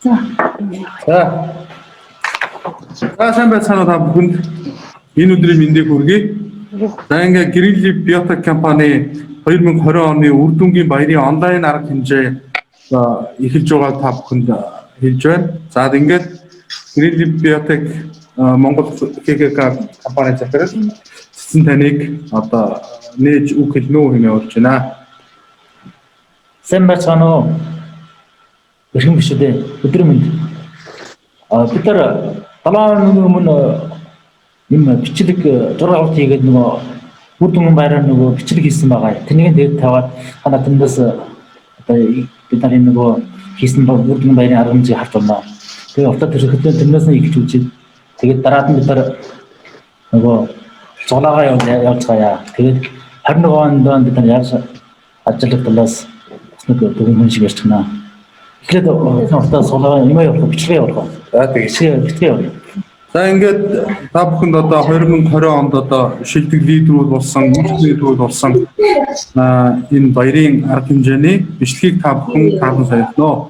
За. За. За, сайн байцгаана уу та бүхэнд. Энэ өдрийн мэндийг хүргэе. За, ингээ Green Leaf Biotech компани 2020 оны үр дүнгийн баярын онлайн арга хэмжээ эхэлж байгааг та бүхэнд хэлж байна. За, ингээд Green Leaf Biotech Монгол ККК компани захирал Цэцэн таныг одоо нээж үг хэлнэ үү хэмээн урьж байна. Сайн байцгаана уу? Эрхэм биш үү? Өдрийн мэнд. Бид нар 7 хоногийн өмнө юм бичлэг зураг авалт хийгээд нөгөө үр дүнгийн байраар нөгөө бичлэг хийсэн байгаа. Тэрнийг тэгээд тавиад хана тэндээс одоо бид нарын нөгөө хийсэн үр дүнгийн байрын арга хэмжээг харж байна. Тэгээд уртаа тэрхэдээ тэрнээс нь эхэлж үзээд тэгээд дараад нь бид нар нөгөө зуглаагаа явуулж байгаа. Тэгээд 21 онд бид нар яаж ажиллах талаас бас нэг дүгнэн хүн шиг ярьчихна. Эхлээд уртаа зуглаагаа юм явуулах, бичлэгээ явуулах. За, тэгээ. Бичлэгээ явуулах. За, ингээд та бүхэнд одоо 2020 онд одоо шилдэг лидерүүд болсон, үйлчлэг лидерүүд болсон энэ баярын арга хэмжээний бичлэгийг та бүхэн таалан сонирхноо.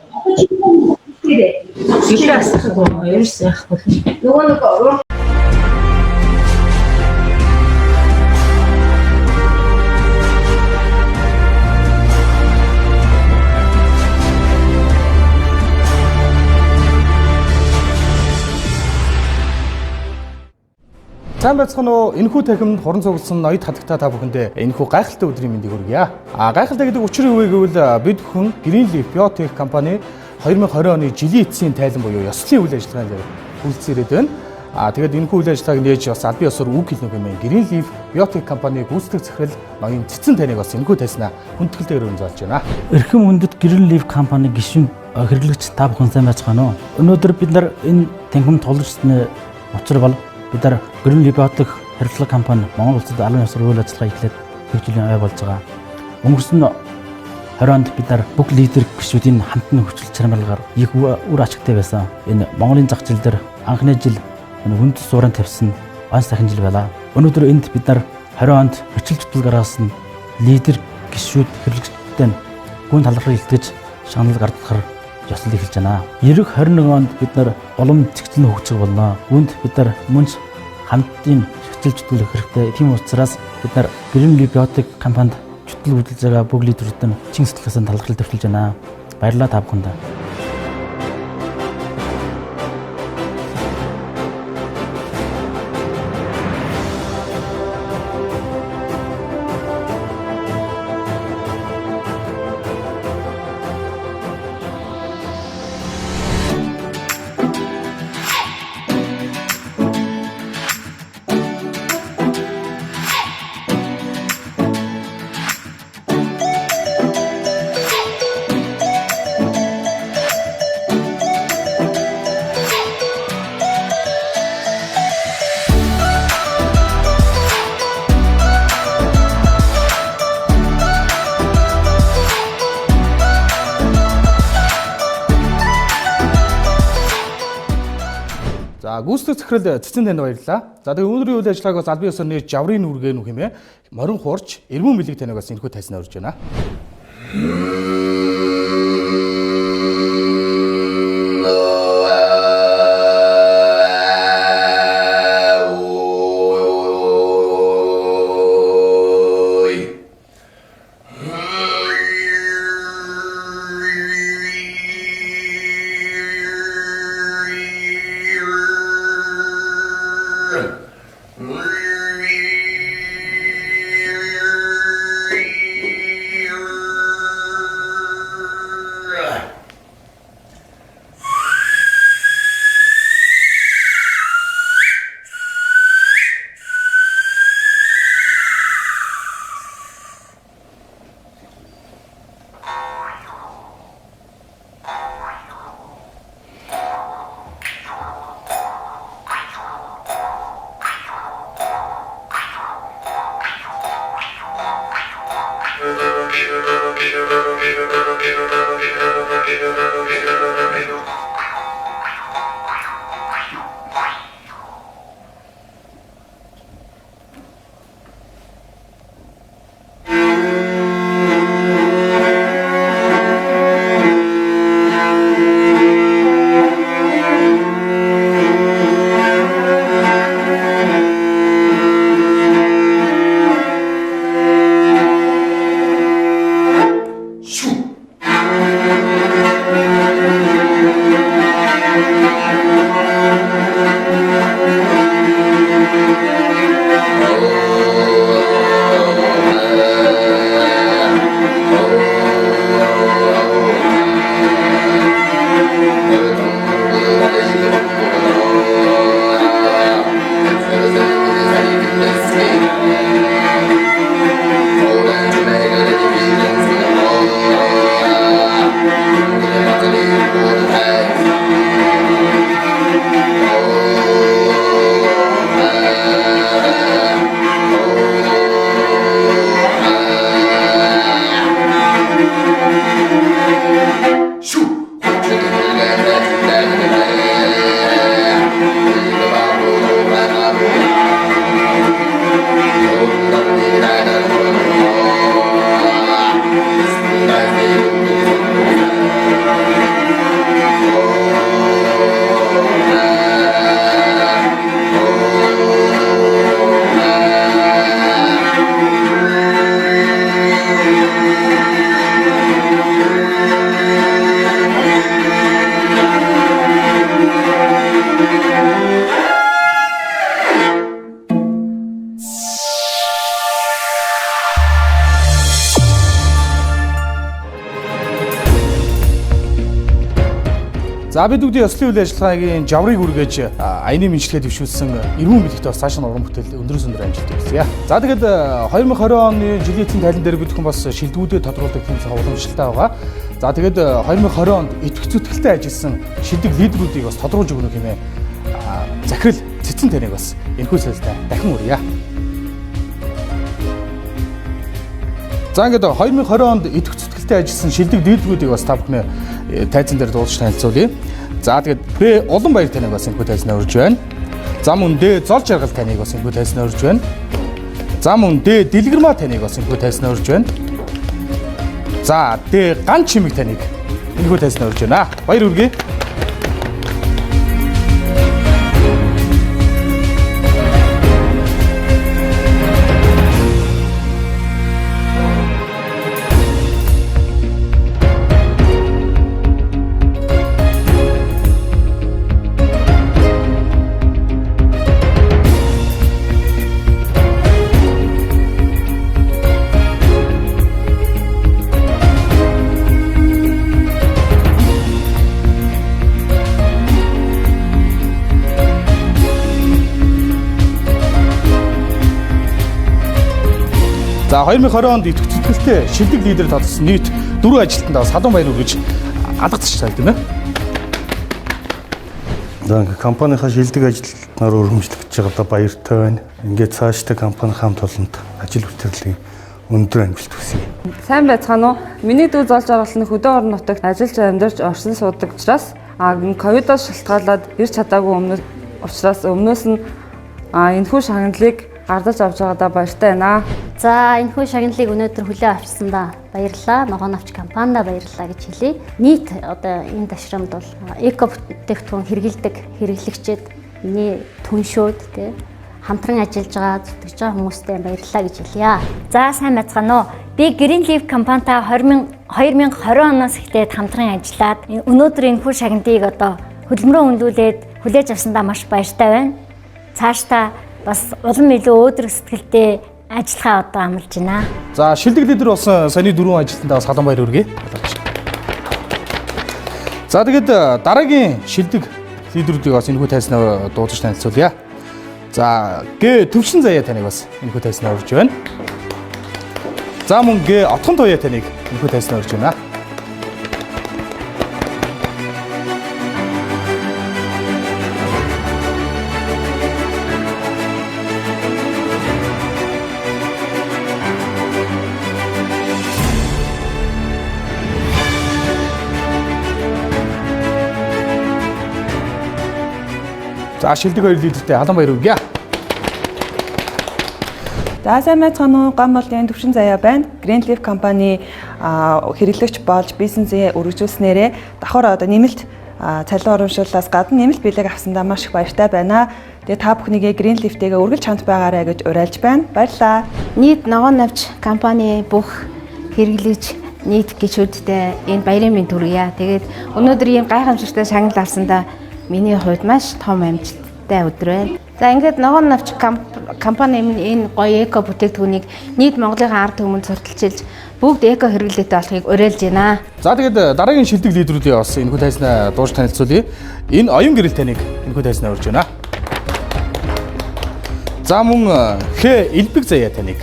Илүү асахгүй ерөөс яахгүй. Нөгөө нэг Сайн байцгаана уу? Энэхүү танхимд хуран цугласан ноёд хатагтай та бүхэндээ энэхүү гайхалтай өдрийн мэндийг хүргье. Гайхалтай гэдэг учир юу вэ гэвэл бид бүхэн Green Leaf Biotech компани 2020 оны жилийн эцсийн тайлан буюу ёслолын үйл ажиллагааны дээр хүрэлцэн ирээд байна. Тэгээд энэхүү үйл ажиллагааг нээж бас албан ёсоор үг хэлнэ хэмээн Green Leaf Biotech компани гүйцэтгэх захирал ноён Цэцэн таныг бас энэхүү тайснаа хүндэтгэлтэйгээр өргөн байна. Эрхэм хүндэт Green Leaf компани гишүүн хэрэглэгч та бүхэн сайн байцгаана уу? Өнөөдөр бид нар энэ танхимд тулгарсны учир бол бид нар Green Leaf Biotech харилцаг компани Монгол улсад албан ёсоор үйл ажиллагаа эхлээд нэг жилийн ой болж байгаа. Өнгөрсөн 20 онд бид нар бүх лидер гишүүдийн хамтны хүчил чармайлгаар их үр ашигтай байсан. Энэ Монголын зах зээл дээр анхны жил энэ хүнд суурин тавьсан он сайхан жил байлаа. Өнөөдөр энд бид нар 20 онд хүчил зүтгэл гаргасан лидер гишүүд хэрэглэгчтэй гүн талархыг илтгэж шагнал гардахар ёслол эхэлж байна. Ирэх 21 онд бид нар улам зэгцэн хөгжих болно. Үүнд бид нар мөн хамтын хүчил зүтгүүлэх хэрэгтэй. Тийм учраас бид нар Green Leaf Biotech компанид чөтгөл хөдөлж байгаа бүх лидерүүд нь чин сэтгэлээсээ талархал төвшүүлж байна. Баярлалаа та бүхэндээ. За, гүйцэтгэх захирал Цэцэн танд баярлалаа. За, тэгээ өнөөдрийн үйл ажиллагааг бас албан ёсоор нээж жаврын нүргэн үү хэмээн морин хуурч эрмэн бэлэг таныг бас энэхүү тайснаа урьж байна. За, бид бүгдийн ёслолын үйл ажиллагааг жаврыг үргэж аяны мэндчилгээ дэвшүүлсэн эрүүн бэлэгт бас цааш нь уран бүтээл өндрөөс өндөр амжилт хүсье. За, тэгээд 2020 оны жилийн эцсийн тайлан дээр бид бүхэн бас шилдэгүүдэд тодруулдаг тийм цаг уламжлалтай байгаа. За, тэгээд 2020 онд идэвх зүтгэлтэй ажилласан шилдэг лидерүүдийг бас тодруулж өгнө хэмээн захирал Цэцэн таныг бас энэхүү цайлтай дахин урья. За, ингээд 2020 онд идэвх зүтгэлтэй ажилласан шилдэг лидерүүдийг бас та бүхний тайзан дээр дуулж танилцуулъя. За, тэгээд Б Улан баяр таныг бас энэхүү тайзнаа урьж байна. За, мөн Д Зол жаргал таныг бас энэхүү тайзнаа урьж байна. За, мөн Д Дэлгэрмаа таныг бас энэхүү тайзнаа урьж байна. За, Д Ган чимэг таныг энэхүү тайзнаа урьж байна. Баяр хүргэе. За, 2020 онд идэвх зүтгэлтэй шилдэг лидер тодорсон нийт дөрвөн ажилтнанд бас халуун баяр хүргэж алгацч тал, тийм ээ. За, ингээ компанийнхаа шилдэг ажилтнаар өргөмжлөгдөж байгаадаа баяртай байна. Ингээд цаашдаа компани хамт олонд ажил үйлдвэрлэлийн өндөр амжилт хүсье. Сайн байцгаана уу? Миний дүү Зол жаргал нь хөдөө орон нутагт ажиллаж амьдарч оршин суудаг учраас ковидоос шалтгаалаад ирч чадаагүй өмнө учраас өмнөөс нь энэхүү шагналыг гардаж авч байгаадаа баяртай байна. За, энэхүү шагналыг өнөөдөр хүлээн авчсандаа баярлалаа. Ногоон навч компанида баярлалаа гэж хэлье. Нийт одоо энэ ташрамд бол эко бүтээгдэхүүн хэрэгэлдэг хэрэглэгчид, миний түншүүд, тий, хамтран ажиллаж байгаа, зүтгэж байгаа хүмүүстээ баярлалаа гэж хэлье. За, сайн байцгаана уу. Би Green Leaf компанитай 2020 оноос эхлээд хамтран ажиллаад өнөөдөр энэхүү шагналыг одоо хөдөлмөрөө үнэлүүлээд хүлээж авсандаа маш баяртай байна. Цаашдаа бас улам илүү өөдрөг сэтгэлтэй ажиллахаа одоо амлаж байна. За, шилдэг лидер болсон саяны дөрвөн ажилтнанд бас халуун баяр хүргэе. За, тэгээд дараагийн шилдэг лидерүүдийг бас энэхүү тайзнаа дуудаж танилцуулъя. За, Г Төвшин Заяа таныг бас энэхүү тайзнаа урьж байна. За, мөн Г Отхон Туяа таныг энэхүү тайзнаа урьж байна. За, шилдэг хоёр лидертэй халуун баяр хүргэе. За, сайн байцгаана уу? Гам болын Төвшин Заяа байна. Green Leaf компани хэрэглэгч болж бизнесээ өргөжүүлснээрээ давхар одоо нэмэлт цалин урамшууллаас гадна нэмэлт бэлэг авсандаа маш их баяртай байна. Тэгээ та бүхнийгээ Green Leaf-тэйгээ үргэлж хамт байгаарай гэж уриалж байна. Баярлалаа. Нийт ногоон навч компани бүх хэрэглэгч нийт гишүүдтэй энэ баярын мэнд хүргье. Тэгээд өнөөдөр ийм гайхамшигтай шагнал авсандаа миний хувьд маш том амжилттай өдөр байна. За, ингээд ногоон навч компани минь энэ гоё эко бүтээгдэхүүнийг нийт Монголын ард түмэнд сурталчилж бүгд эко хэрэглээтэй болохыг уриалж байна. За, тэгээд дараагийн шилдэг лидерүүдийг бас энэхүү тайзнаа дууж танилцуулъя. Энэ Оюун гэрэл таныг энэхүү тайзнаа урьж байна. За, мөн Х Элбэг Заяа таныг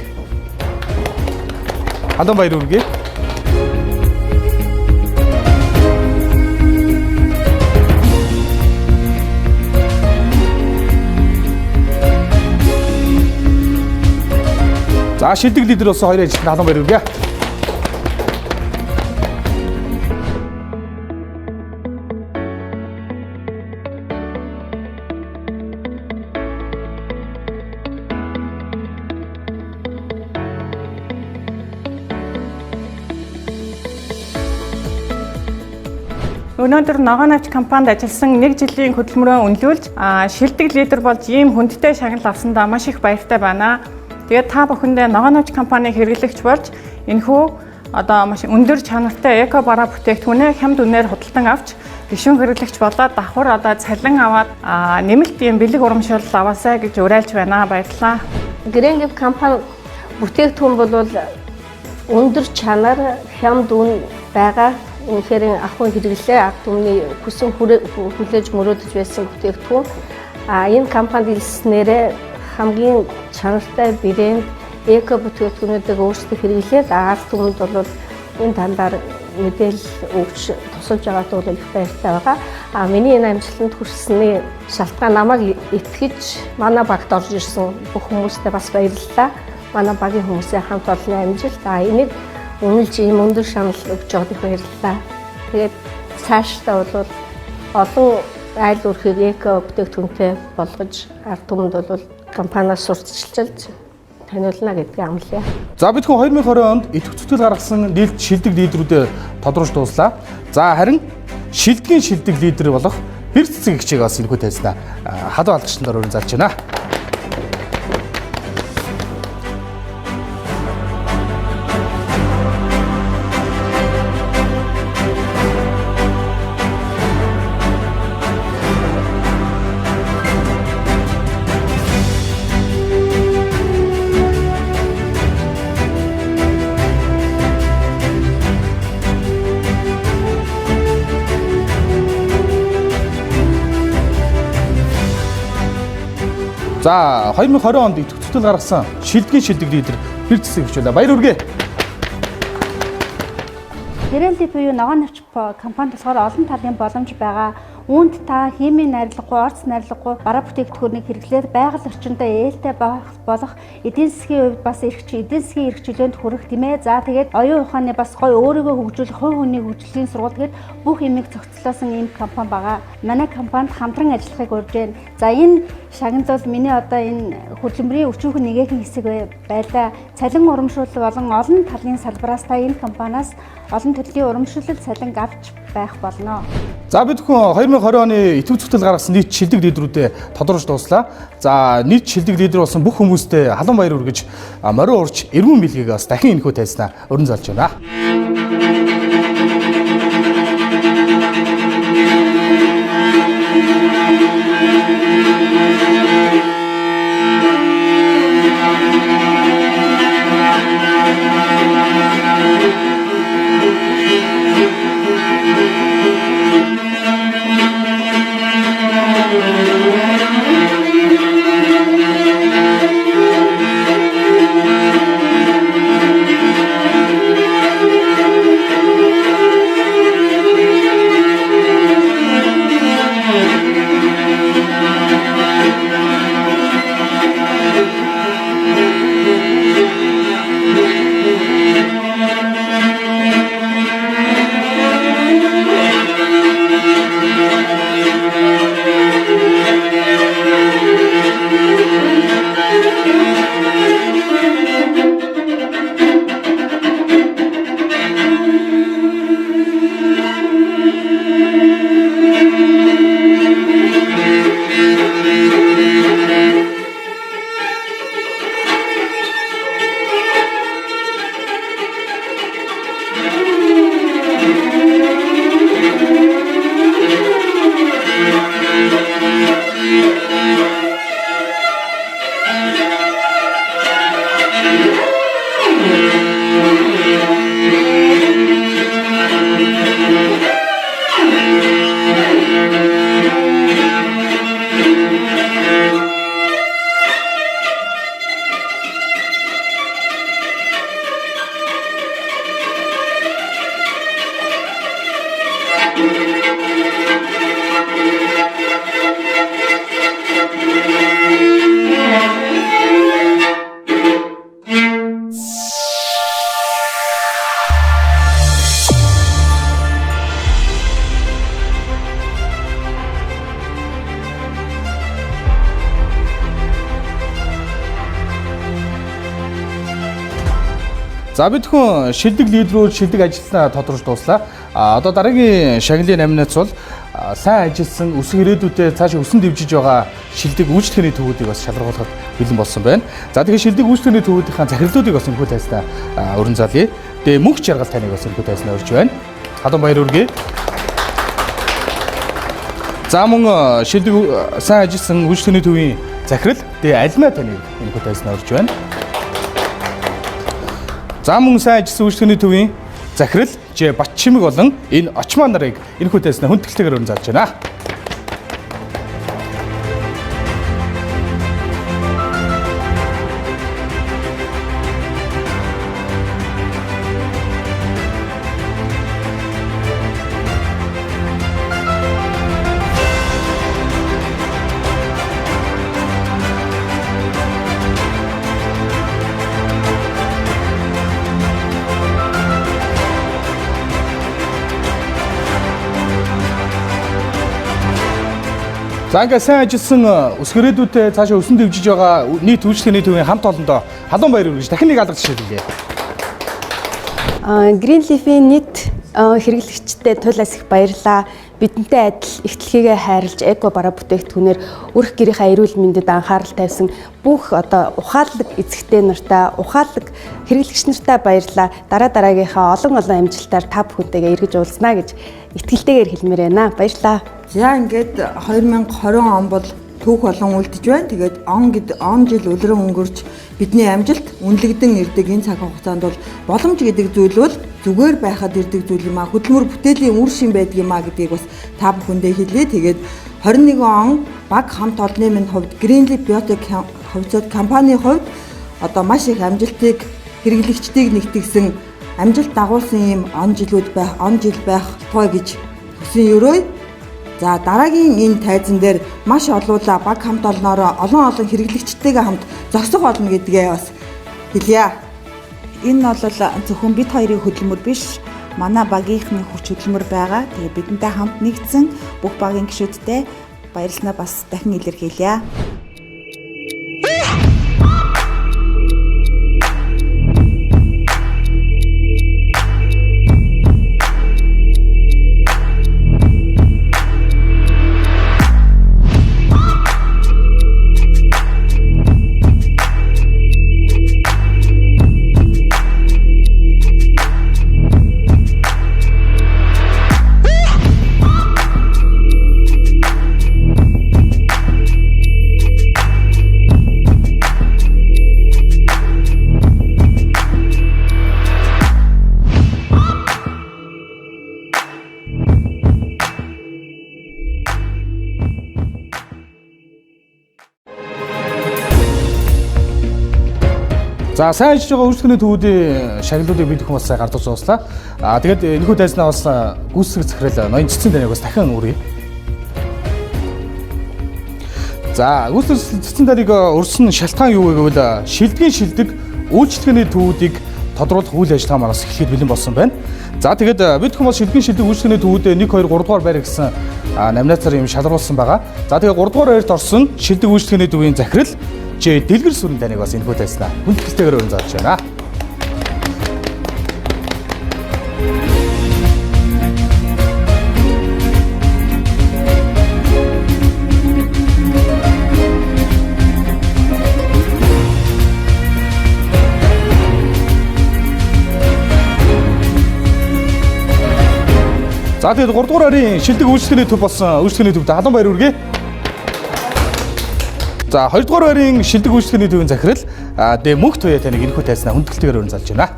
халуун баяр хүргэе. За, шилдэг лидер болсон хоёр ажилтнанд халуун баяр хүргэе. Өнөөдөр ногоон навч компанид ажилласан нэг жилийн хөдөлмөрөө үнэлүүлж шилдэг лидер болж ийм хүндтэй шагнал авсандаа маш их баяртай байна. Тэгээд та бүхэндээ ногоон навч компаниг хэрэглэгч болж энэхүү одоо маш өндөр чанартай эко бараа бүтээгдэхүүнээ хямд үнээр худалдан авч гишүүн хэрэглэгч болоод давхар одоо цалин аваад нэмэлт ийм бэлэг урамшуулал аваасай гэж уриалж байна. Баярлалаа. Green Leaf компани бүтээгдэхүүн бол өндөр чанар, хямд үн байгаа. Үнэхээр ахуйн хэрэглээ ард түмний хүсэн хүлээж мөрөөдөж байсан бүтээгдэхүүн. Энэ компанид илснээрээ хамгийн чанартай брэнд эко бүтээгдэхүүнүүдийг өөрсдөө хэрэглээд ард түмэнд бол энэ талаар мэдээлэл өгч тусалж байгаад бол их баяртай байгаа. Миний энэ амжилтанд хүрсэний шалтгаан намайг итгэж манай багт орж ирсэн бүх хүмүүстээ бас баярлалаа. Манай багийн хүмүүсээ хамт олонны амжилт. Энийг үнэлж ийм өндөр шанал өгч байгаад их баярлалаа. Тэгээд цаашдаа бол олон айл өрхийг эко бүтээгдэхүүнтэй болгож ард түмэнд бол компаниас сурталчилж таниулна гэдгийг амлая. За бид хүн 2020 онд идэвх зүтгэл гаргасан нийт шилдэг лидерүүдэд тодорч дууслаа. За харин шилдгийн шилдэг лидер болох Бэр цэцэг эгчийг бас энэхүү тайзнаа халуун алдарчлалаар өрн залж байна. За 2020 онд идэвх зүтгэл гаргасан шилдгийн шилдэг лидер Бэр цэцэг эгч байлаа. Баяр хүргэе. Green Leaf буюу ногоон навч компанид болохоор олон талын боломж байгаа. Үүнд та химийн найрлагагүй, орц найрлагагүй бараа бүтээгдэхүүнийг хэрэглээд байгаль орчиндөө ээлтэй болох эдийн засгийн хувьд бас эрх эдийн засгийн эрх чөлөөнд хүрэх тийм ээ. За тэгээд оюун ухааны бас гоё өөрийгөө хөгжүүлэх, хувь хүний хөгжлийн сургууль гээд бүх юмыг цогцлоосон ийм компани байгаа. Манай компанид хамтран ажиллахыг урьж байна. За энэ шагнал бол миний одоо энэ хөдөлмөрийн өчүүхэн нэгэхэн хэсэг байлаа. Цалин урамшуулал болон олон талын салбараас та энэ компаниас олон төрлийн урамшуулал цалинг авч байх болно. За бид хүн 2020 оны идэвх зүтгэл гаргасан нийт шилдэг лидерүүдэд тодорч дууслаа. За нийт шилдэг лидер болсон бүх хүмүүстээ халуун баяр хүргэж морин урч эргүүн бэлгийг бас дахин энэхүү тайзнаа өрн залж байна. За бид хүн шилдэг лидерүүд шилдэг ажилтнаа тодорч дууслаа. Одоо дараагийн шагналын номинац бол сайн ажилласан өсөх ирээдүйдээ цаашаа өсөн дэвжиж байгаа шилдэг үйлчлэгээний төвүүдийг бас шалгаруулахад бэлэн болсон байна. За тэгэхээр шилдэг үйлчлэгээний төвүүдийнхаа захирлуудыг бас энэхүү тайзнаа өрн залъя. Тэгээ мөнх жаргал таныг бас энэхүү тайзнаа өрж байна. Халуун баяр хүргэе. За мөн шилдэг сайн ажилласан үйлчлэгээний төвийн захирал тэгээ Алмаа таныг энэхүү тайзнаа өрж байна. За мөн сайн ажилласан үйлчлэгээний төвийн захирал Ж Батчимэг болон энэ Очмаа нарыг энэхүү тайзнаа хүндэтгэлтэйгээр өрн залж байна. За ингээд сайн ажилласан өсгөрөөдүүдтэй цаашаа өсөн дэвжиж байгаа нийт үйлчлэгээний төвийн хамт олондоо халуун баяр хүргэж дахин нэг алга жишээлээ. Green Leaf-ийн нийт хэрэглэгчдэд тулаас их баярлалаа. Бидэнтэй адил их дэлхийгээ хайрлаж эко бараа бүтээгдэхүүнээр өрх гэрийнхээ эрүүл мэндэд анхаарал тавьсан бүх одоо ухаалаг эзэгтэй нартаа, ухаалаг хэрэглэгч нартаа баярлалаа. Дараа дараагийнхаа олон олон амжилтаар та бүхэнтэйгээ эргэж уулзнаа гэж итгэлтэйгээр хэлмээр байна. Баярлалаа. За ингээд 2020 он бол түүх болон үлдэж байна. Тэгээд он гэд он жил үлрэн өнгөрч бидний амжилт үнэлэгдэн ирдэг энэ цаг хугацаанд бол боломж гэдэг зүйл бол зүгээр байхад ирдэг зүйл юм а. Хөдөлмөр бүтээлийн үр шим байдаг юм а гэдгийг бас та бүхэндээ хэлье. Тэгээд 21 он баг хамт олонны минь хувьд Greenleaf Biotech хувьцаат компанийн хувьд одоо маш их амжилтыг хэрэглэгчдийг нэгтгсэн амжилт дагуулсан ийм он жилүүд байх, он жил байх туй гэж хүсэн өрөөе. За дараагийн энэ тайзан дээр маш олуула баг хамт олноороо олон олон хэрэглэгчтэйгээ хамт зогсох болно гэдгээ бас хэлье. Энэ бол зөвхөн бид хоёрын хөдөлмөр биш, манай багийнхны хүч хөдөлмөр байгаа. Тэгээ бидэнтэй хамт нэгдсэн бүх багийн гишүүдтэй баярлалаа бас дахин илэрхийлье. За сайн ажиллаж байгаа үйлчлэгээний төвүүдийн шагналуудыг бид бүхэн бас сайн гардуулж ууслаа. Аа тэгээд энэхүү тайзнаа бас гүйцэтгэх захирал ноён цэцэн таныг бас дахин үрье. За гүйцэтгэх цэцэн таныг өрсөн шалтгаан юу вэ гэвэл шилдгийн шилдэг үйлчлэгээний төвүүдийг тодруулах үйл ажиллагаа манаас эхлэхэд бэлэн болсон байна. За тэгээд бид бүхэн бас шилдгийн шилдэг үйлчлэгээний төвүүдээ 1 2 3 дугаар байр гэсэн номинацаар юм шалруулсан байгаа. За тэгээд 3 дугаар байрт орсон шилдэг үйлчлэгээний төвийн захирал Ж Дэлгэр сүрэн таныг бас энэхүү тайзнаа хүндэтгэлтэйгээр өрн зааж байна. За тэгээд 3 дугаар байрын шилдэг үйлчлэгээний төв болсон үйлчлэгээний төвд халуун баяр хүргэе. За 2 дугаар байрын шилдэг үйлчлэгээний төвийн захирал Д Мөнх Туяа таныг энэхүү тайзнаа хүндэтгэлтэйгээр өрн залж байна.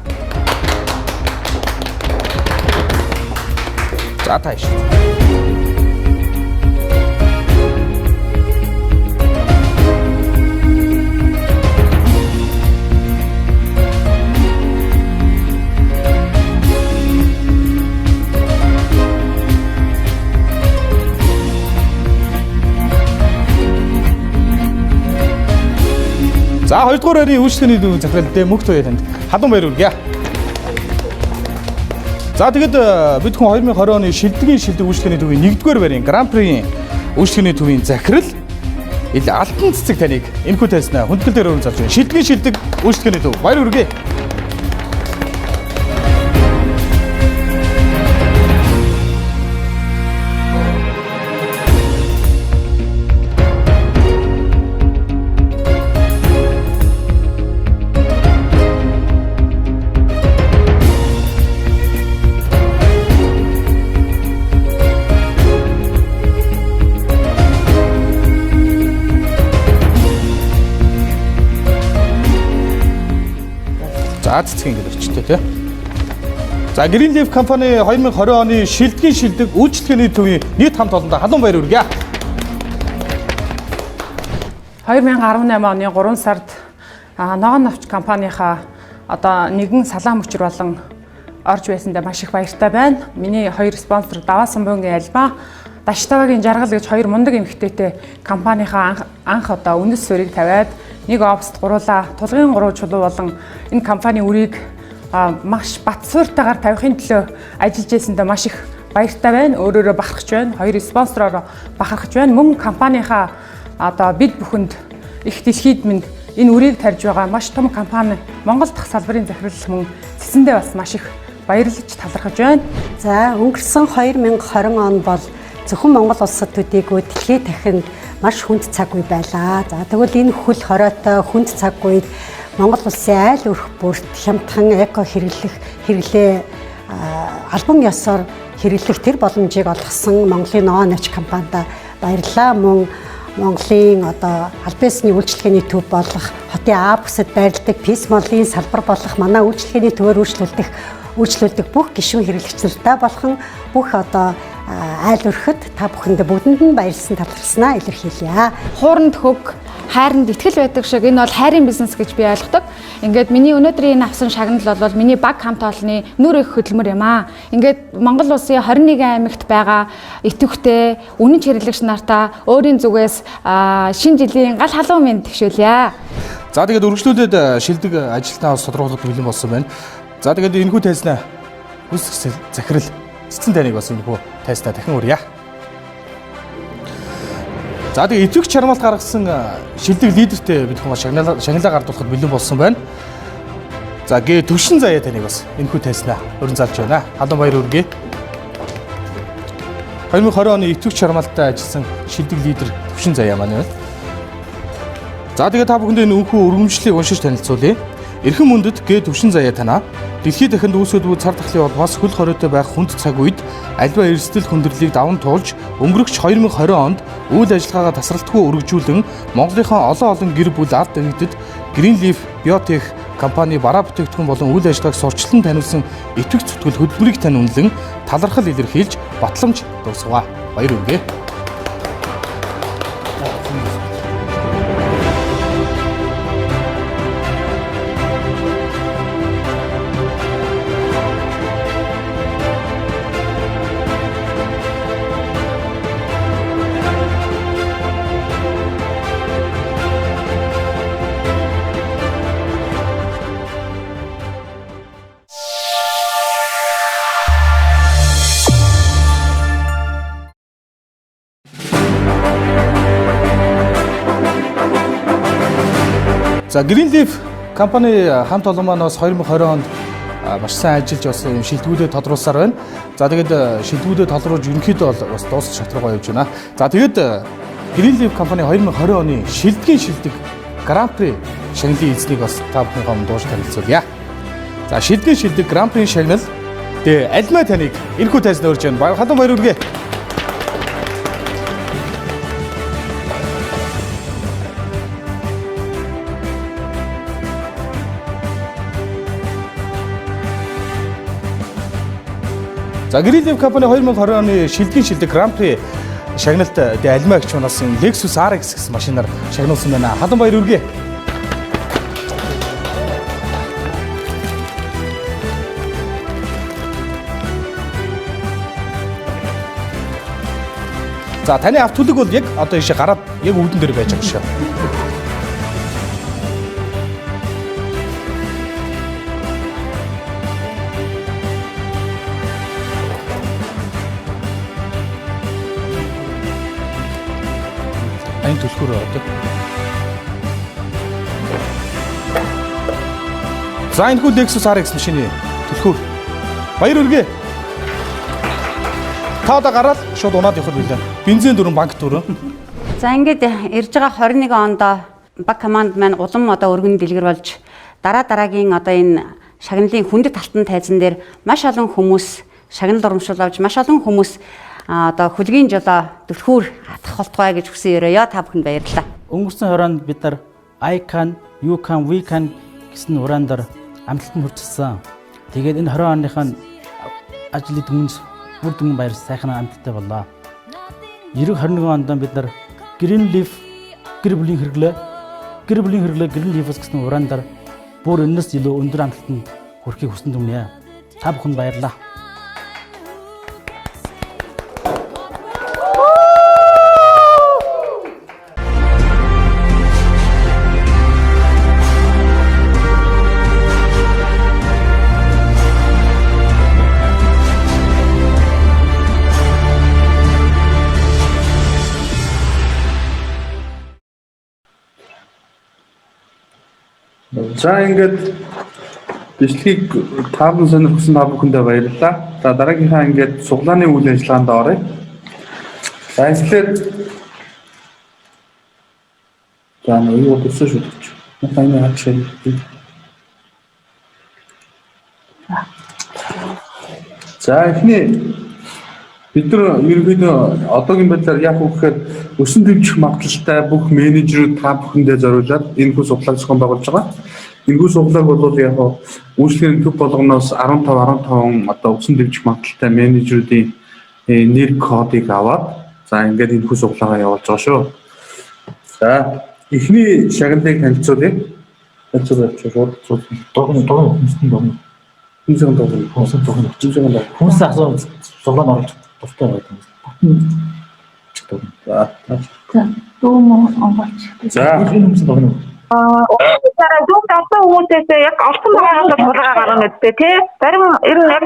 За тааш. За 2 дугаар байрын үйлчлэгээний төвийн захирал Д Мөнх Туяа танд халуун баяр хүргье. За тэгэд бид хүн 2020 оны шилдгийн шилдэг үйлчлэгээний төвийн 1-р байрын Гран-прийн үйлчлэгээний төвийн захирал Ил Алтан цэцэг таныг энэхүү тайзнаа хүндэтгэлээр өрн залж байна. Шилдгийн шилдэг үйлчлэгээний төв баяр хүргэе. За цэцэг ингэж өчтөө тий. За, Green Leaf компани 2020 оны шилдгийн шилдэг үйлчлэгээний төвийн нийт хамт олондоо халуун баяр хүргье. 2018 оны 3 сард Ногоон навч компанийнхаа одоо нэгэн салаан мөчр болон орж байсандаа маш их баяртай байна. Миний хоёр спонсор Даваа Самбунгийн Альбан, Даштавагийн Жаргал гэж хоёр мундаг эмэгтэйтэй компанийнхаа анх одоо үнэс суурийг тавиад нэг оффист гуруула тулгын гурван чулуу болон энэ компани үрийг маш бат суурьтайгаар тавихын төлөө ажиллаж байсандаа маш их баяртай байна. Өөрөөрөө бахархаж байна. Хоёр спонсороор бахархаж байна. Мөн компанийнхаа одоо бид бүхэнд их дэлхийд минь энэ үрийг тарьж байгаа маш том компани Монгол дахь салбарын захирал мөн цэсэндээ бас маш их баярлаж талархаж байна. За, өнгөрсөн 2020 он бол зөвхөн Монгол улсад төдийгүй дэлхийд дахинд маш хүнд цаг үе байлаа. За, тэгвэл энэ хөл хоройтой хүнд цаг үед Монгол улсын айл өрх бүрт хямдхан эко хэрэглэх хэрэглээ албан ёсоор хэрэглэх тэр боломжийг олгосон Монголын ногоон навч компанида баярлалаа. Мөн Монголын одоо албан ёсны үйлчилгээний төв болох хотын А бүсэд байрладаг Peace Mall-ын салбар болох манай үйлчилгээний төвөөр үйлчлүүлдэг бүх гишүүн хэрэглэгчдээ болгон бүх одоо айл өрхөд та бүхэндээ бүгдэнд нь баярлсан талархснаа илэрхийлье. Хууранд хөг, хайранд итгэл байдаг шиг энэ бол хайрын бизнес гэж би ойлгодог. Ингээд миний өнөөдрийн энэ авсан шагнал бол миний баг хамт олонны нүр их хөдөлмөр юм аа. Ингээд Монгол улсын 21 аймагт байгаа идэвхтэй үнэнч хэрэглэгч нартаа өөрийн зүгээс шинэ жилийн гал халуун мэнд төвшөөлье. За, тэгээд үргэлжлүүлээд шилдэг ажилтнаа бас тодорхойлоход бэлэн болсон байна. За, тэгээд энэхүү тайзнаа гүйцэтгэх захирал Цэцэн таныг бас энэхүү тайзнаа дахин урья. За, тэгээд идэвх чармаалт гаргасан шилдэг лидертэй бид хүн шагналаа гардуулахад бэлэн болсон байна. За, гэ Төвшин заяа таныг бас энэхүү тайзнаа өрн залж байна. Халуун баяр хүргэе. 2020 оны идэвх чармаалттай ажилласан шилдэг лидер Төвшин заяа маань байна. За, тэгээд та бүхэндээ энэ энэхүү өргөмжлөлийг уншиж танилцуулъя. Эрхэм мөндөд гэ Төвшин заяа танаа дэлхийд дахинд үүсгэдэггүй цар тахлын улмаас хөл хориотой байх хүнд цаг үед альва эрсдэл хүндрэлийг даван туулж өнгөрөгч 2020 онд үйл ажиллагаагаа тасралтгүй өргөжүүлэн Монголынхаа олон олон гэр бүл ард иргэдэд Green Leaf Biotech компани бараа бүтээгдэхүүн болон үйл ажиллагааг сурчлан таниулсан идэвх зүтгэл хөдөлмөрийг тань үнэлэн талархал илэрхийлж батламж дуусгав. Баяр хүргэе. За, Green Leaf компани хамт олон маань бас 2020 онд маш сайн ажиллаж бас юм шилдэгүүдээ тодруулсаар байна. За, тэгээд шилдэгүүдээ тодруулж ерөнхийдөө бол бас дуусах шат руугаа явж байна. За, тэгээд Green Leaf компани 2020 оны шилдгийн шилдэг Гран При шагналын эзнийг бас та бүхэн өмнө дууш танилцуулъя. За, шилдгийн шилдэг Гран При шагнал тэгээ Альмаа таныг энэхүү тайзан урьж байна. Халуун баяр хүргэе. За, Green Leaf компани 2020 оны шилдгийн шилдэг Гран При шагналт тэгээ Альмаа гэх чунаас юм Lexus RX гэсэн машинаар шагнуулсан байна. Халуун баяр хүргэе. За, таны авто төлөг бол яг одоо ийшээ гараад яг үүдэн дээр байж байгаа шүү. Энэ түлхүүр одоо. За, энэ хүү Lexus RX машины түлхүүр. Баяр хүргэе. Та одоо гараад шууд унаад явах билээ. Бензин дөрөн, банк дөрөн. За, ингээд ирж байгаа 21 онд баг команд маань улам одоо өргөн дэлгэр болж дараа дараагийн одоо энэ шагналын хүндэт алтан тайзан дээр маш олон хүмүүс шагнал урамшуул авч маш олон хүмүүс одоо хөлгийн жолоо түлхүүр атгах болтугай гэж хүсэн ерөөё. Та бүхэнд баярлалаа. Өнгөрсөн 20 онд бид нар I can, you can, we can гэсэн ураан дээр амжилтанд хүрчихсэн. Тэгээд энэ 20 оныхаа ажлын дүнс бүр дүн баяр сайхан амттай боллоо. 2021 онд бид нар Green Leaf гэр бүлийн хэрэглээ, гэр бүлийн хэрэглээ Green Leaf гэсэн ураан дээр бүр энэс илүү өндөр амталтанд хүрэхийг хүсэн дүнэ. Та бүхэнд баярлалаа. За, ингээд бичлэгийг тааван сонирхсан та бүхэндээ баярлалаа. За, дараагийнхаа ингээд суглааны үйл ажиллагаанд оръё. За, эхлээд за нэг юу төсөө шүү дээ. Надад энэ хаач шиг. За, эхний бид нар ерөнхийдөө одоогийн байдлаар яг үг гэхээр өсөн дэвжих магадлалтай бүх менежерүүд та бүхэндээ зориулаад энэ хүү суглааг зохион байгуулж байгаа. Энэхүү суглааг бол яг үйлчлэгийн төв болгоноос 15 15 одоо өсөн дэвжих магадлалтай менежерүүдийн нэр кодыг аваад за ингээд энэхүү суглаагаа явуулж байгаа шүү. За, эхний шагналыг танилцуулъя. Танилцуулж шууд догн догн хүмүүстэн догн. Хүмүүсийн догн. Хүмүүсийн догн. Хүмүүсийн догн. Хүмүүс асуу суглаанд оруулж дуртай байдаг юм. Бүтэн За. За, дүү мөн онгоолч. За, энэ хүмүүсийн догн. Уучлаарай, зүүн талтай хүмүүсээс яг олсон байгаагаас тулгаа гаргана гэдэг тий. Зарим ер нь яг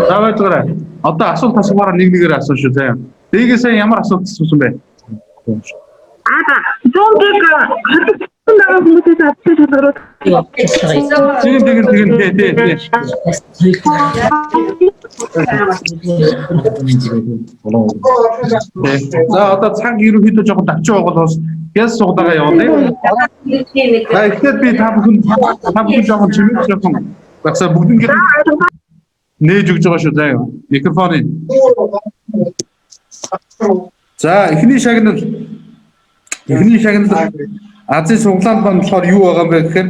За, байцаарай. Одоо асуулт асуумаар нэг нэгээр асуу шүү заяа. Дээгээсээ ямар асуулт асуусан бэ? Аа, зүүн дэг холбогдсон байгаа хүмүүсээс авсан шалгаруулалт. Тийм, тийм, тийм, тий, тий. За, одоо цаг ерөнхийдөө жоохон давчуу байгаа бол яс сугдагаа явуулъя. За, эхлээд би та бүхэн жоохон чимээ жоохон багсаа бүгднийг нээж өгч байгаа шүү заяа. Микрофоныг. За, эхний шагнал Азийн суглаанд маань болохоор юу байгаа юм бэ гэхээр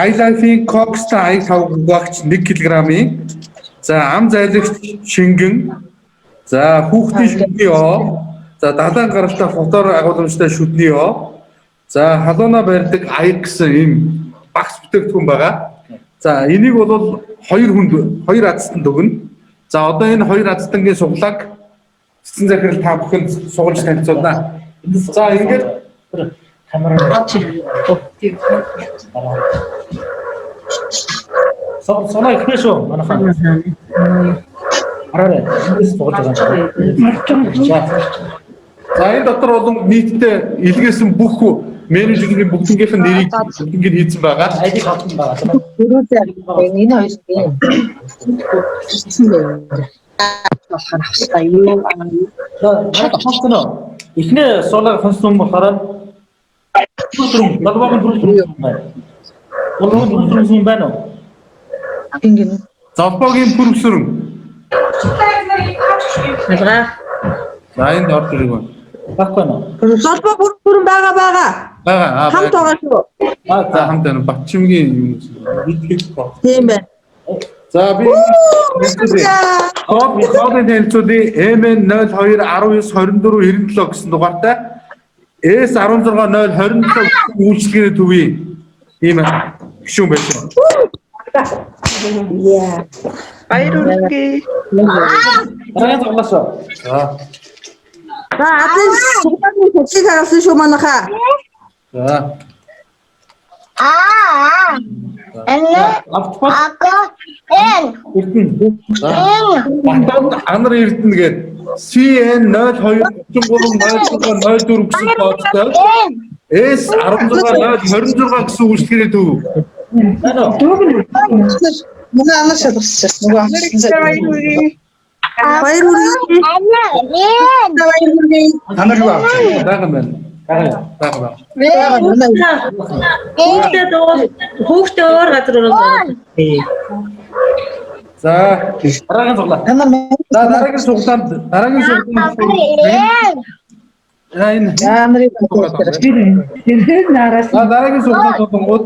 iLife-ийн Cox-тай аяг тавгагч 1 кг-ийн, за ам зайлагч шингэн, за хүүхдийн шүдний оо, за далайн гаралтай фотор агуулмжтай шүдний оо, за халууна барьдаг аяг гэсэн ийм багц бүтээгдэхүүн байгаа. За, энийг бол хоёр хүнд, хоёр азтанд өгнө. За, одоо энэ хоёр азтангийн суглааг цэцэн захирал та бүхэнд сугалж танилцуулна. За, ингээд камераар Сона ихнэ шүү манайхан. Хараарай. Эндээс сугалж байгаа юм. За, энэ дотор болон нийтдээ илгээсэн бүх менежерийн бүгднгийнх нь нэрийг бүгднийг хийцэн байгаа. ID код нь байгаа. Энэ хоёр тийм байна. Болохоор авах юу? За, эхний суулга хүнсэн юм болохоор түрүүн долбоогийн түрүүн байна. Долбоогийн түрүүн байна уу? Ингэн. Золбоогийн пүрвсрэн. Алгаа. За, энд орж ирэх байна. Баггүй нөө. Золбоо пүрвсрэн байгаа байгаа. Байгаа. Хамт байгаа шүү. Аа, за, хамт байна. Батчимгийн юм. Тийм байна. За, би кодын танилцуулъя. MN02 19 24 97 гэсэн дугаартай S16 0 27 гэсэн үйлчилгээний төвийн ийм гишүүн байсан. Яа. Баяр хүргэе. Дараагийн зуглаас. За. За, азийн суглааны шалгалыг харуулсан шүү манайхаа. За. Аа. Эн. Ага. Эн. Эрдэнэ. Батон Анар Эрдэнэ гээд CN 02 33 06 04 гэсэн кодтой S16 0 26 гэсэн үйлчилгээний төв. Манай анар шалгарч нөгөө авчихсан. Баяр хүргэе. Баяр хүргэе. Танаар юу авчих вэ? Байгаа юм байна. Байгаа байгаа. Хүүхдээ дуу хүүхдээ өөр газар ороод. За, дараагийн суглаа. За, дараагийн суглаанд За энэ Яамрыг тэр нараас. За дараагийн суглаа болонгууд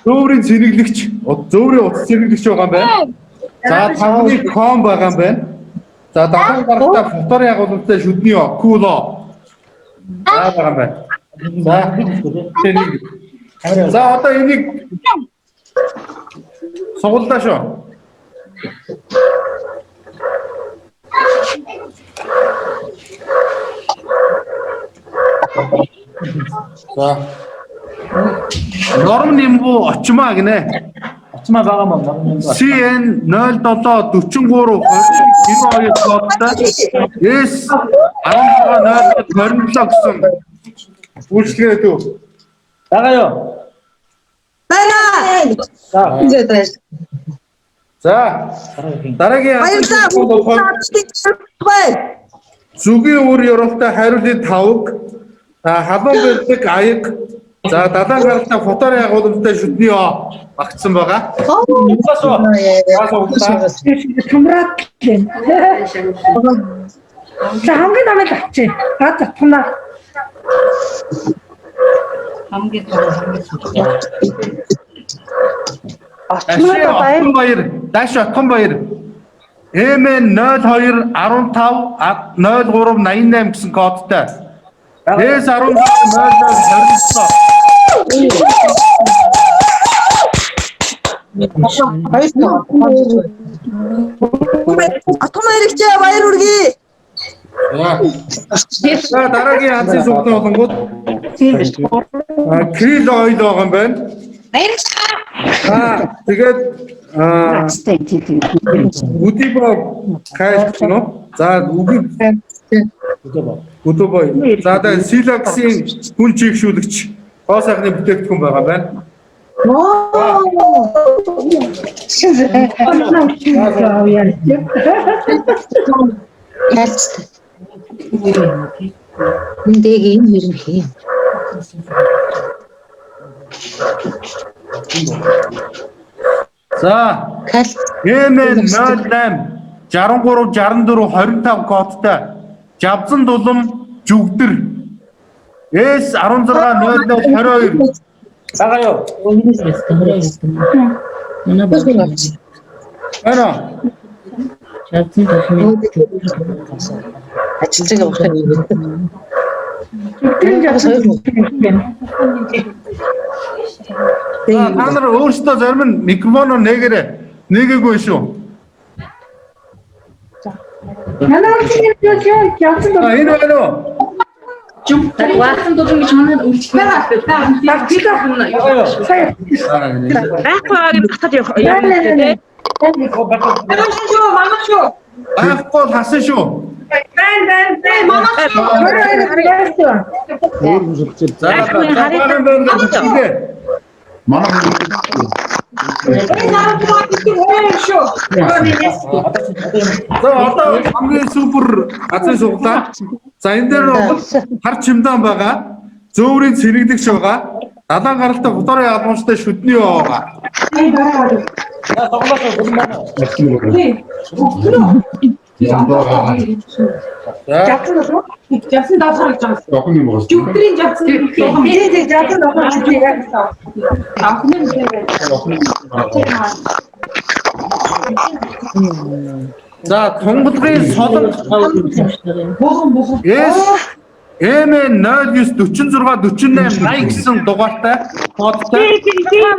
зөөврийн цэнэглэгч, зөөврийн утас цэнэглэгч байгаа юм байна. За тавны ком байгаа юм байна. За далайн гарагтай фотор ягууламжтай шүдний окуло. За байгаа юм байна. За тэнийг. За одоо энийг сугаллаа шүү. За. Норм нэмгүү очимаа гинэ. Очимаа байгаа мó норм нэмгүү. CN 07 43 92 кодтой S 16 00 27 гэсэн үйлчлэгээ төв. Байгаа юу? Байна. За. Дараагийн Баярлалаа. Зүгийн үр ёроолтой хариулын тавг, халуун бэлдэг аяг, за далайн гаралтай фотор ягууламжтай шүдний о багтсан байгаа. Тумраад лээ. За хамгийн намайг авчи. Гад татхнаа. Хамгийн том хамгийн сүлжээ. Отгон баяр, даш отгон баяр. MN 02 15 03 88 гэсэн кодтой. S 16 00 27. Отгон баярчээ баяр хүргэе. За дараагийн ханцын суглаа болонгууд Крил ойл байгаа юм байна. Баярлалаа. Аа тэгээд Үдибо кайш гэнэ үү? За үгийг Үдибо. За тэгээд Силаксийн хүн чийгшүүлэгч гоо сайхны бүтээгдэхүүн байгаа байна. Кальцтай. Энд энэ нэр нь хин. За MN 08 63 64 25 кодтой Жавзан дулам жүгдэр S 16 00 22 байгаа юу? Манай баг. Байна. Жавзан дулмын ажиллаж байгаа болох юм. Жүгдрийн жавзан. Та нар өөрсдөө зарим нь микрофоноо нээгээрэй. Нээгээгүй шүү. Манай урьдчилан жавзан дулам. Энэ байна уу? Жавзан дулам гэж манай үйлчлэг Байхгүй байгааг нь татаад явах юм тий. Манай шүү, манай шүү. Байхгүй бол хасан шүү. Бэн бэн бэн манай шүү. За Манай шүү. За одоо хамгийн супер газрын суглаа. За энэ дээр бол хар чимдаан байгаа. Зөөврийн цэнэглэгч байгаа. Далайн гаралтай фоторын алмууштай шүдний байгаа. За тоглоос бэлэн байна. Жавзан дулам. Жавзан дулам гэж байгаа. Охин юм байна. Жүгдрийн жавзан. Тий, тий, жавзан дулам гэж байгаа. Охин юм. За тунгалгын солон S MN 09 46 48 80 гэсэн дугаартай кодтой.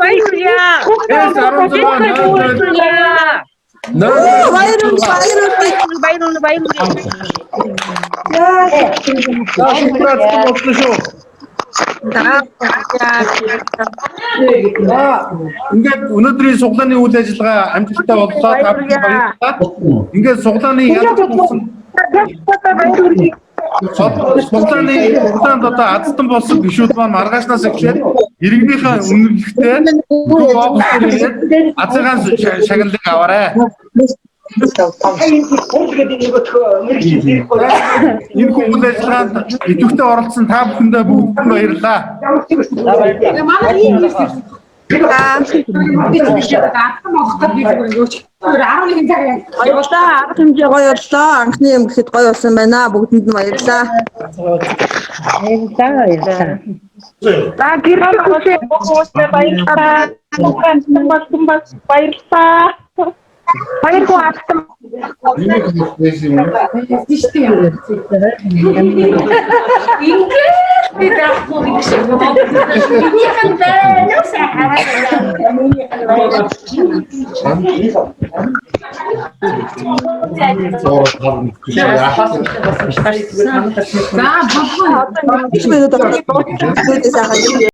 Баярлалаа. S 16 00 Баяр баяр баяр. За супер болсон шүү. За ингээд өнөөдрийн суглааны үйл ажиллагаа амжилттай боллоо. Та бүхэнд баярлалаа. Ингээд суглааны янз бүрсэн суглааны хугацаанд одоо азтан болсон гишүүд маань маргаашнаас эхлээд иргэнийхээ үнэмлэхтэй төв офис дээр ирээд азыгаан шагналыг аваарай. Энэ үйл ажиллагаанд идэвхтэй оролцсон та бүхэндээ бүгдэнд баярлалаа. Манай ийм юм. Баярлалаа. Арга хэмжээ гоё боллоо. Анхны юм гэхэд гоё болсон байна. Бүгдэнд нь баярлалаа. Баярлалаа, баярлалаа. За гэрэл хүлээ бүх хүмүүстээ баярлалаа. Амтан болсон бас баярлалаа. Баяр хүү амтан. Ингээд би байхгүй гэдэг шиг. Минийх нь байна уу сайн хараа. Минийх нь байна. За болгоо. Одоо сайхан.